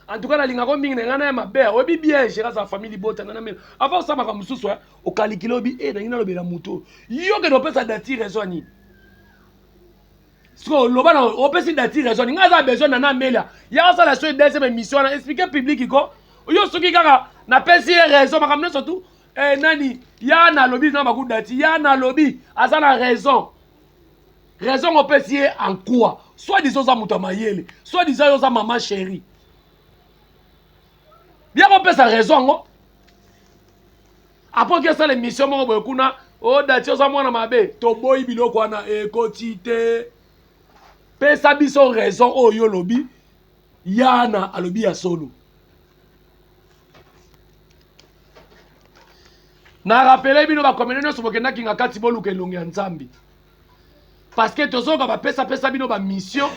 En tout cas nalingako mingi na ngai na ya mabe. Oyebi bien gérer sa famille libota. Nana Amelia, avant osala makambo mosusu, okalikile, oyebi nangi nalobela moto yo kende opesa dati raison ya nini? Sikoyo oloba na opesi dati raison ngai aza besoin. Nana Amelia, ya osala so deuxième émission wana, explique public ko yo soki kaka napesi ye raison makambo nyonso tu. Nani ya nalobi na baku dati ya nalobi aza na raison. Raison opesi ye en quoi? Soit disant oza moto ya mayele, soit disant yo oza mama chérie, bien kopesa raison yango. Apoki osala émission moko boye kuna, o dati oza mwana mabe, toboyi biloko wana ekoti te. Pesa biso raison oyo olobi yana alobi ya solo. Na rappeler bino bakomene nyonso bokendaki nga kati, boluka elongi ya Nzambe, parce que tozoyoka bapesapesa bino bamission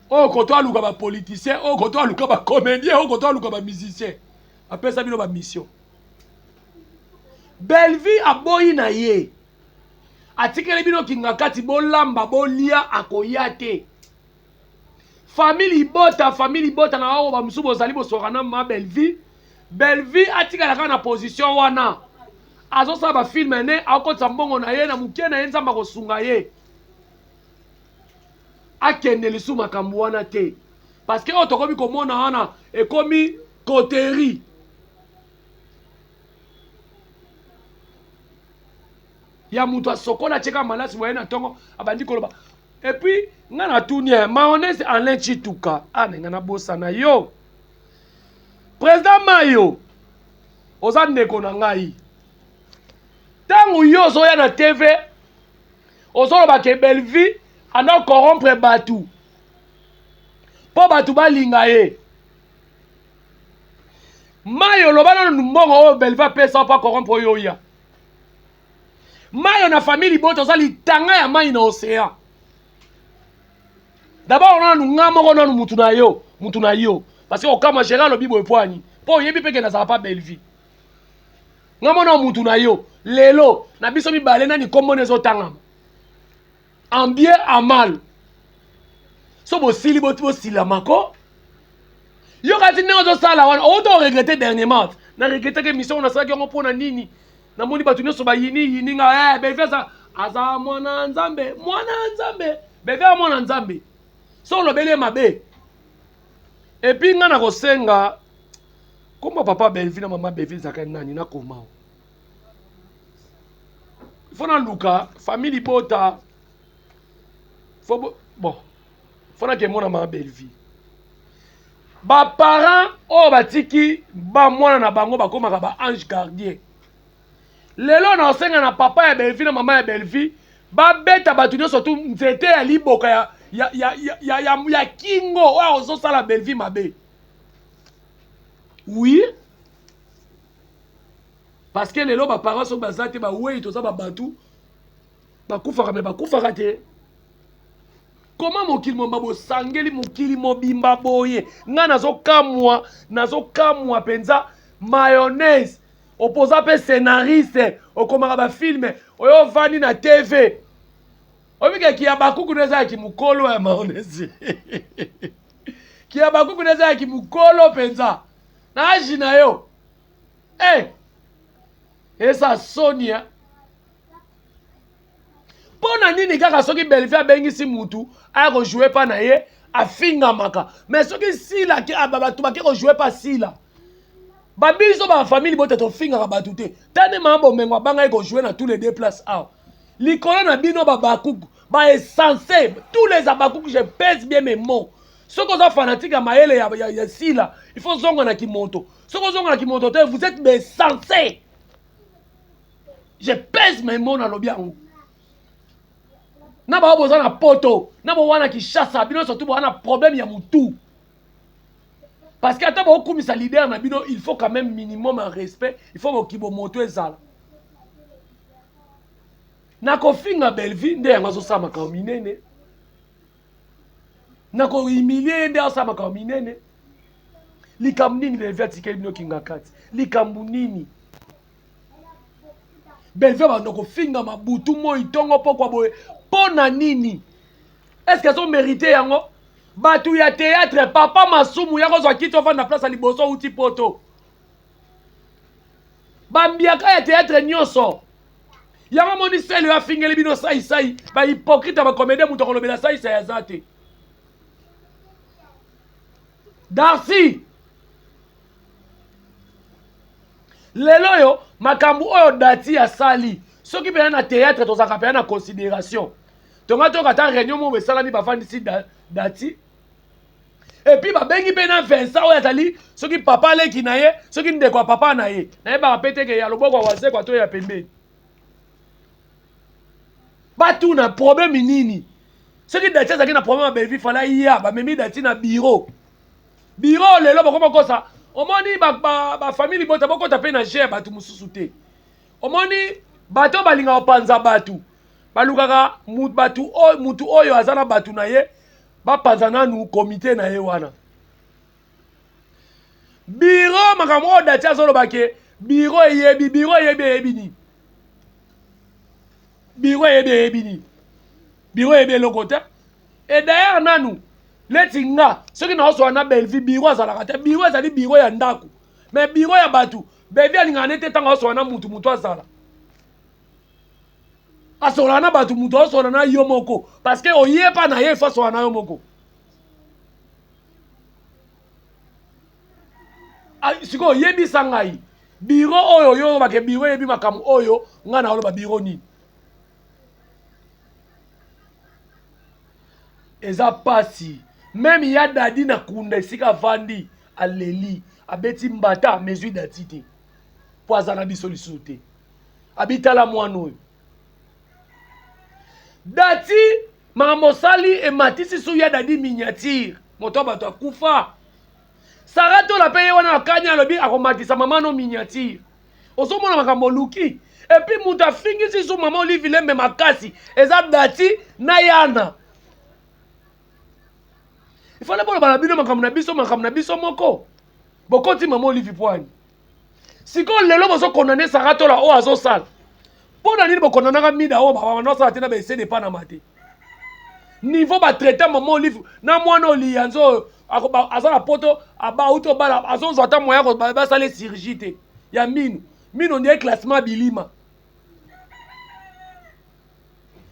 oyo koto aluka bapoliticien, oyo koto aluka bacomédien, oyo koto aluka bamusicien. Bapesa bino bamission. Bellevue aboyi na ye, atikeli bino kinga kati, bolamba bolia, akoya te. Famille libota, famille libota na oyo bamosusu bozali boswaka na ma Bellevue. Bellevue atikala kaka na position wana, azosala ba film ne akotisa mbongo na ye na moke na ye, Nzambe akosunga ye akende lisusu makambo wana te, parce que oyo tokomi komona wana ekomi coterie. Ya moto asokola atyeka malasi boye na ntongo abandi koloba. Et puis nga natuni eh, mayonnaise Alain Tshituka, ah na nga nabosana yo président Mayo, oza ndeko na ngai. Ntango yo ozoya na TV ozoloba ke Bellevue anda corrompre bato mpo bato balinga ye. Mayo, loba nano mbongo oyo Bellevue apesa mpo acorrompre oyo oya. Mayo na famille libota oza litanga ya mai na océan. D'abord nanu nga moko nanu mutu na yo, mutu na yo. Parce que okama Gérard alobi boye po ani. Po oyebi pe ke nazala pa Bellevue. Nga mona mutu na yo lelo na biso mibale nani kombo na ezotangama. En bien en mal. So bosili boti bosilama ko. Yo kasi ndenge ozosala wana outa oregrete dernièrement. Na regretaki émission nasalaki yango mpo na nini? Namoni bato nyonso bayini yini nga eh, Bellevue aza aza mwana Nzambe, mwana Nzambe. Bellevue aza mwana Nzambe. So olobeli ye mabe. Et puis nga nakosenga komba papa Bellevue na mama Bellevue ezalaka nani nakoma. Il faut naluka famille libota. Faut bon. Faut nakemona mama Bellevue. Ba parents oyo batiki ba mwana na bango bakomaka ba ange gardien. Lelo na osenga na papa ya Bellevue na mama ya Bellevue babeta bato nyonso tu nzete ya liboka ya, ya, ya, ya, ya, ya, ya kingo oyo ozosala Bellevue mabe. Oui, parce que lelo ba parents soki baza te bawei toza ba bantu bakufaka me bakufaka te. Koma mokili mobimba bosangeli mokili mobimba boye, ngai nazokamwa, nazokamwa mpenza. Mayonnaise opoza mpe scénariste, okomaka bafilme oyo ovandi na TV oyebika kiya bakuku na eza ya kimokolo ya mayonnaise kiya bakuku na eza ya kimokolo mpenza na age na yo eh, eza sonia. Mpo na nini kaka soki Bellevue abengisi mutu aya kojoue pa na ye afingamaka, mais soki Sila bato bake kojoue pa Sila, babiso ba famille bote tofingaka bato te. Tane mama Bomengo abangaki kojoue na tous les deux places awa likolo na bino babakuku ba essence tous les abakuku, je pèse bien mes mots. Soki oza fanatique ya mayele ya, ya, ya Sila, il faut zonga na kimoto. Soki ozonga na kimoto te, vous êtes insensé. Je pèse mes mots, nalobi yango. Na ba boza na poto, na bo wana Kinshasa, bino surtout bo wana problème ya mutu. Parce que ata bokumisa leader na bino, il faut quand même minimum un respect, il faut bokibo moto ezala. Na kofinga Bellevue nde yango azosala makambo minene. Na ko humilier ye nde azosala makambo minene. Likambo nini Bellevue atikeli bino kingakati? Likambo nini? Bellevue bando kofinga mabutu moi ntongo pokwa boye mpo na nini? Est-ce que azo mérite yango? Bato ya théâtre, papa Masumu ya kozwa kiti ofanda place ya liboso uti poto. Bambiaka ya théâtre nyonso. Yango moni sele oyo afingeli bino sai sai, ba hypocrite ya ba comédien moto akolobela sai sai aza te. Darcy lelo oyo makambo oyo Dati asali soki mpenza na théâtre tozalaka mpenza na considération tonga toyoka ata réunion moko esalami bafandisi Dati et puis babengi mpe na Vincent oyo azali soki papa leki na ye soki ndeko ya papa na ye nayebaka mpe teke ya loboko ya wazekwa to ya pembeni batuna problème nini. Soki Dati azalaki na problème ya Bellevue fala ya bamemi Dati na bureau bureau lelo bakoma kosa omoni ba famille libota bokota mpe na jeu ya bato mosusu te. Omoni bato balingaka kopanza bato balukaka bato mutu oyo aza na bato na ye bapanza nanu komite na ye wana biro. Makambo oyo Dati azoloba ke biro eyebi, biro eyebi, eyebi nini? Biro eyebi, eyebi nini? Biro eyebi eloko te. Et d'ailleurs nanu neti nga soki naoswala na Bellevue, biro azalaka te. Biro ezali biro ya ndako. Mais bureau ya bato, Bevi alingaka nete ntango asola na mutu, mutu azala asolaka na bato, mutu asola na yo moko parce que oyepa na ye, fo asola na yo moko. Sikoyo oyebisa ngai bureau oyo yo olobaka bureau eyebi makambo oyo ngai na oloba bureau nini? Eza pasi. Même ya Dadi na kunda esika avandi, aleli, abeti mbata, mezwi Dati te mpo aza na biso lisusu te. Abitala mwana oyo Dati, makambo osali ematisi su ya Dadi miniature, moto ya bato akufa. Sara Tola mpe ye wana akani, alobi akomatisa mama no miniature. Ozomona makambo oluki. Et puis moto afingisi su mama Olive Lembe makasi eza Dati na Yana. Ifale boloba na bino makambo na biso, makambo na biso moko. Bokoti mama Olive Poani. Sikoyo lelo bozokondane Sara Tola oyo azosala. Mpo na nini bokondanaka mida oyo banosala te na baese de Panama te? Niveau batraite mama Olive na mwana oliyanzo oyo aza na poto, auti obala, azozwa ata moya basala chirurgie te ya mino. Mino nde classement bilima.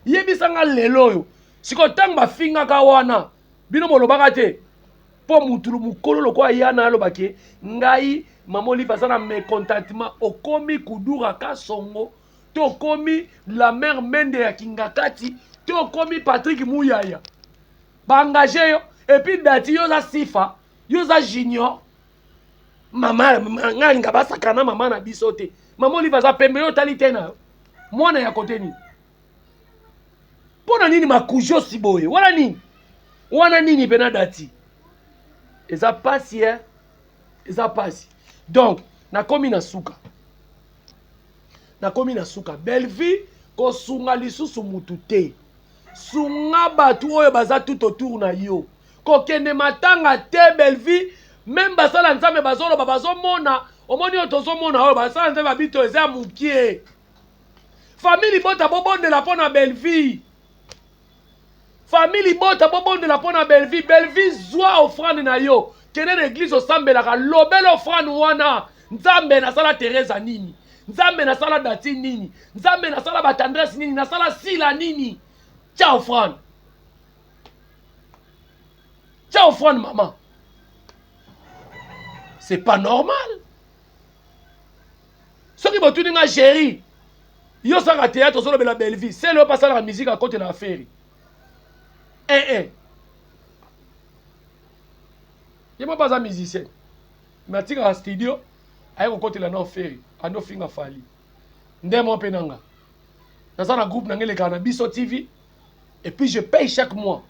Yebisanga lelo oyo sikoyo ntango bafingaka wana bino bolobaka te mpo mutu mokolo lokola yana alobake ngai mama Olive aza na mécontentement. Okomi Kudura Kasongo to okomi la mère Mende ya Kingakati to okomi Patrick Muyaya, baengage yo. Et puis Dati, yo oza sifa, yo oza junior. Mama ngai alinga basakana mama na biso te. Mama Olive aza pembe, yo otali te na yo mwana ya kote nini? Mpo na nini makujosi boye wana? Nini wana nini mpe na Dati? Eza pasi, eh? Eza pasi. Donc nakomi na suka, nakomi na suka. Bellevue, kosunga lisusu mutu te, sunga bato oyo baza tout autour na yo. Kokende matanga te, Bellevue. Même basala Nzambe bazoloba, bazomona, omoni oyo tozomona oyo basala Nzambe babito eza ya mokie. Famille libota, bobondela mpo na Bellevue. Famille libota, bobondela mpo na Bellevue. Bellevue, zwa offrande na yo, kende na église osambelaka, lobela offrande wana: Nzambe, nasala Teresa nini? Nzambe, nasala Dati nini? Nzambe, nasala batendresse nini? Nasala Sila nini? Tia offrande, tia offrande, mama. C'est pas normal. Soki botuni nga, géri yo osaka théâtre, ozolobela Bellevue, sele oyo mpe asalaka musique, akotela affaire eh, eh. Ye moko aza musicien mais atikaka studio, aye kokotela na oferi, andi ofinga Fally. Nde mo mpe nanga naza na groupe nanga elekaka na Biso TV et puis je paye chaque mois.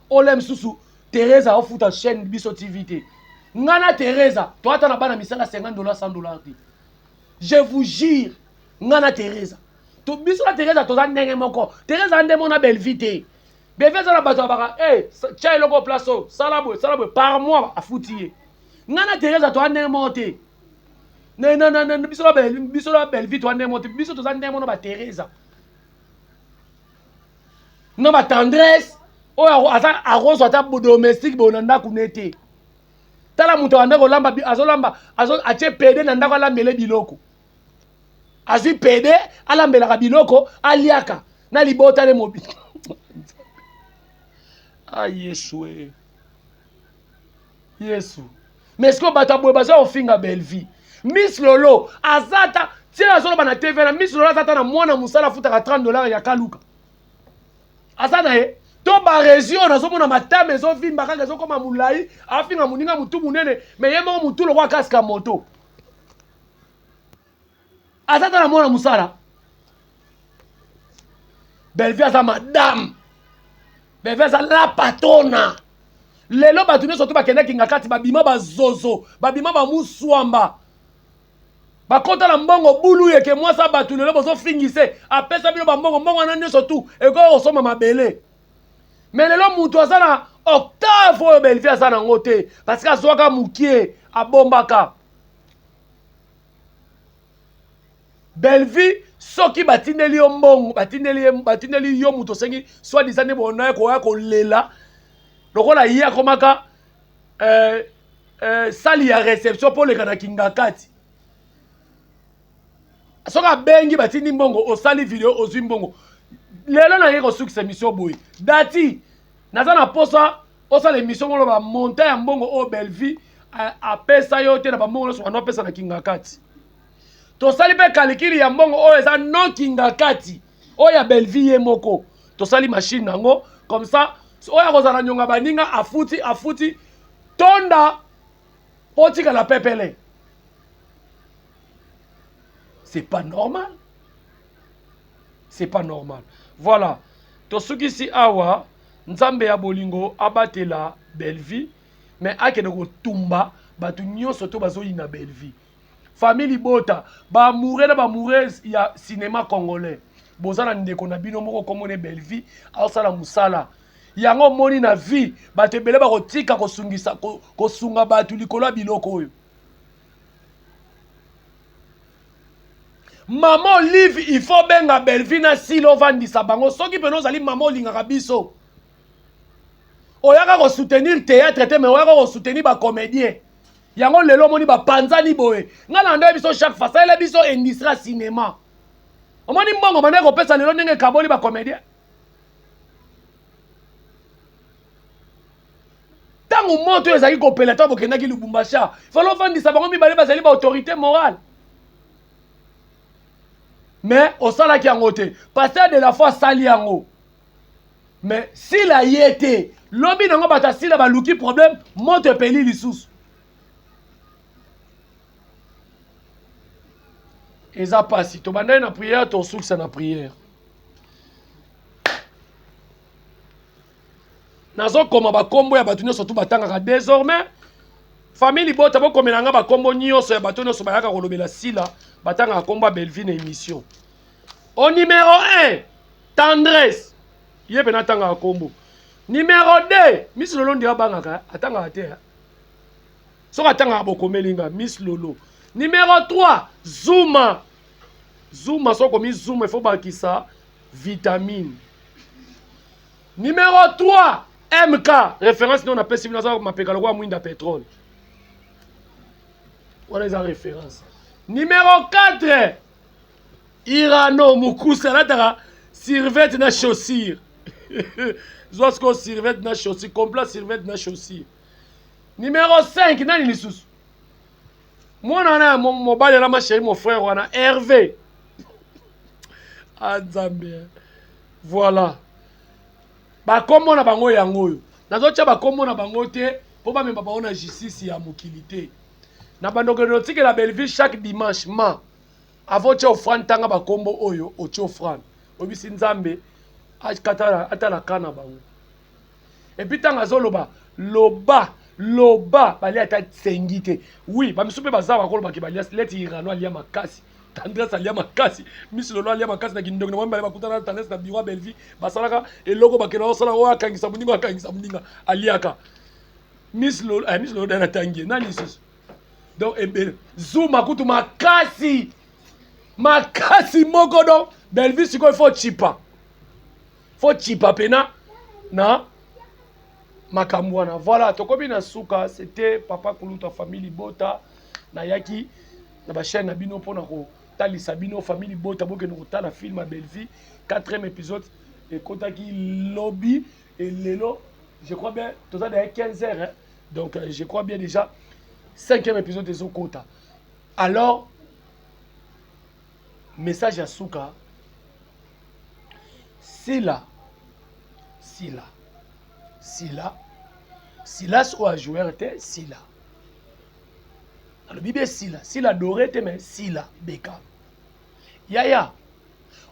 Ole mosusu Teresa aofuta chaîne Biso TV te. Nga na Teresa toata na bana misala 50 $, 100 $ te, je vous jure. Nga na Teresa to, biso na Teresa toza ndenge moko. Teresa nde mona Bellevue te. Bellevue aza na bato abaka hey, tia eloko place oyo, sala boye, sala boye, par mois afuti ye. Nga na Teresa toza ndenge moko te. Biso na Bellevue toza ndenge moko te. Biso toza ndenge moko na bateresa na batendresse oyo aza arose, ata domestique boye na ndako ne te. Tala moto abanda kolamba, azolamba, atie pede na ndako, alambele biloko, azwi pede, alambelaka biloko, aliaka na libota ne mobi. Ah Yesu e Yesu! Mais sikoyo bato ya boye baza kofinga Bellevue. Miss Lolo aza ata tie, azoloba na TV na Miss Lolo aza ata na mwana mosala afutaka 30 $ ya kaluka aza na ye to baresi oyo nazomona matama ezovimba kaka, ezokoma molai. Afinga moninga motu monene, mais ye moko motu lokwa casque moto. Aza ata na mwana mosala. Bellevue aza madame, Bellevue aza la patrona. Lelo bato nyonso to bakendaki nga kati, babima bazozo, babima bamuswamba, bakota na mbongo bulu yeke mwasa bato. Lelo bozofingise, apesa bino bambongo, mbongo wana nyonso tu ekoki kosomba mabele. Mais lelo moto aza na octave oyo Bellevue aza nango te, parce que azwaka mokie, abombaka. Bellevue, soki batindeli yo mbongo, batindeli, batindeli yo, moto osengi soi-disant nde bonaye koya kolela lokola ye akomaka. Sali ya réception mpo oleka na Kingakati. Soki abengi, batindi mbongo, osali video, ozwi mbongo. Lelo nayei kosukisa émission boye. Dati naza na posa osala émission moko, loba montant ya mbongo oyo Bellevie apesa yo te na bambongo nyonso bando apesa na Kingakati. Tosali mpe calcul ya mbongo oyo eza non Kingakati, oyo ya Bellevie ye moko. Tosali machine yango comme ça, oyo akozala nyonga baninga afuti, afuti tonda mpo otikala pepele. C'est pas normal, c'est pas normal. Voilà, tosukisi awa. Nzambe ya bolingo abatela Bellevie, mais akende kotumba bato nyonso to bazoyina Bellevie. Famille libota, baamoureux na baamoureuse ya cinéma congolais, boza na ndeko na bino moko komona Bellevie aosala mosala yango. Omoni na vie, bato ebele bakotika kosungisa, kosunga bato likolo ya biloko oyo. Mama Olive, il faut benga Bellevie na Sila, ovandisa bango. Soki mpena ozali mama, olingaka biso, oyaka kosoutenir théâtre te, mais oyaka kosoutenir bacomédien. Yango lelo omoni bapanzani boye. Ngai na ndoye biso chaque fois, salela biso industrie ya cinéma. Omoni mbongo bandeki kopesa lelo, ndenge ekaboli bacomédien. Ntango moto oyo ezalaki kopela, ntango bokendaki Lubumbashi, fallait ofandisa bango mibale, bazali baautorité morale, mais osalaki yango te. Pasteur de la foi asali yango, mais Sila ye te. Lobi nango bato asila baluki problème, moto epeli lisusu. Eza mpasi. Tobandaki na prière, tosukisa na prière. Nazokoma bakombo ya bato nyonso tu batangaka. Désormais, famille libota, bokomela nga bakombo nyonso ya bato nyonso bayaka kolobela Sila, batangaka kombo ya Bellevie na émission. Au numéro 1, Tendresse, ye mpe natangaka kombo. Numéro 2, Miss Lolo. Ndi abangaka, atangaka te. Soki atangaka, bokomeli nga Miss Lolo. Numéro 3, Zuma. Zuma, soki okomi Zuma, ifo bakisa vitamine. Numéro 3, MK, référence. No napesi bino, aza mapeka lokola mwinda pétrole, wana eza référence. Numéro 4, Irano Mokusi, alataka survêt na chaussure. Zwa sikoyo survêt na chaussure, complet survêt na chaussure. Numéro 5, nani lisusu? Mwana wana ya mobali wana, ma chérie, mon frère wana Hervé. Ah, Nzambe! Voilà bakombo na bango yango oyo. Nazotya bakombo na bango te mpo bamema bango na justice ya mokili te. Na bandokende otikela Belleville chaque dimanche, ma avant otya offrande, ntanga bakombo oyo otia offrande, oyebisi Nzambe atala ka na bango. Et puis ntango azoloba, loba loba, balia ata sengi te. Oui, bamisu mpe baza bakolobaki balia leti. Irano alia makasi, Tendresse alia makasi, Miss Lolo alia makasi na kindoki na mibale. Bakutana na Tendresse na bureau ya Bellevie, basalaka eloko, bakenda osala oyo akangisa moninga, akangisa moninga, aliaka. Miss Lolo, eh, Miss Lolo dana tangie nani lisusu? Donc ebele. Zuma kutu makasi makasi moko. Donc Bellevie sikoyo faut chipa, faut chipa pena na makambo wana. Voilà, tokomi na suka. C'était papa Kuluta, famille libota. Nayaki na bachaîne na bino mpona kotalisa bino, famille libota, bokende kotala film ya Bellevie, quatrième épisode ekotaki lobi. Elelo, je crois bien, toza déjà 15 heures, hein? Donc je crois bien déjà cinquième épisode ezokota. Alors message ya suka: Sila, Sila, Sila, Silas oyo ajoueur te, Sila alobi be Sila, Sila doré te, mais Sila Beka yaya.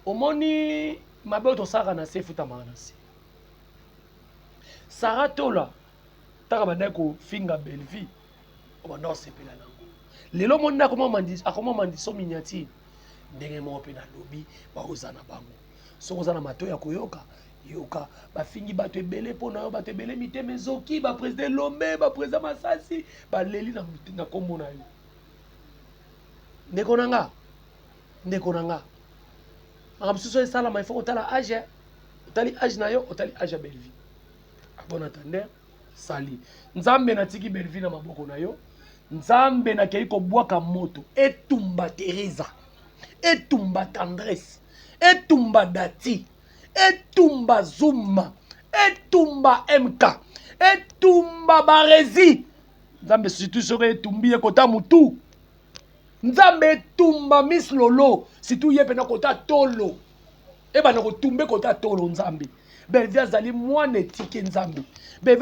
Omoni mabe oyo tosalaka na se, efutamaka na se. Sara Tola, ntaka bandaki kofinga Bellevie, obanda kosepela nango. Lelo omoni nde akoma mandiso miniature. Ndenge moko mpe nalobi, baoza na bango. Soki oza na matoi ya koyoka, yoka. Bafingi bato ebele mpo na yo, bato ebele mitema ezoki. Baprésident Elombe, baprésident Masasi baleli na nkombo na yo. Ndeko na nga, ndeko na nga, makambo mosusu esalama, ifo kotala age. Otali age na yo, otali age ya Bellevie. À bon entendeur. Sali Nzambe, natiki Bellevue na maboko na yo. Nzambe, nakei kobwaka moto etumba Teresa, etumba Tendresse, etumba Dati, etumba Zuma, etumba MK, etumba Barezi. Nzambe, surtout soki etumbi ye kota mutu. Nzambe, etumba Miss Lolo, surtout ye mpena kota tolo, ebanda kotumbe kota tolo. Nzambe, Bellevue azali mwana etike. Nzambe, Bellevue.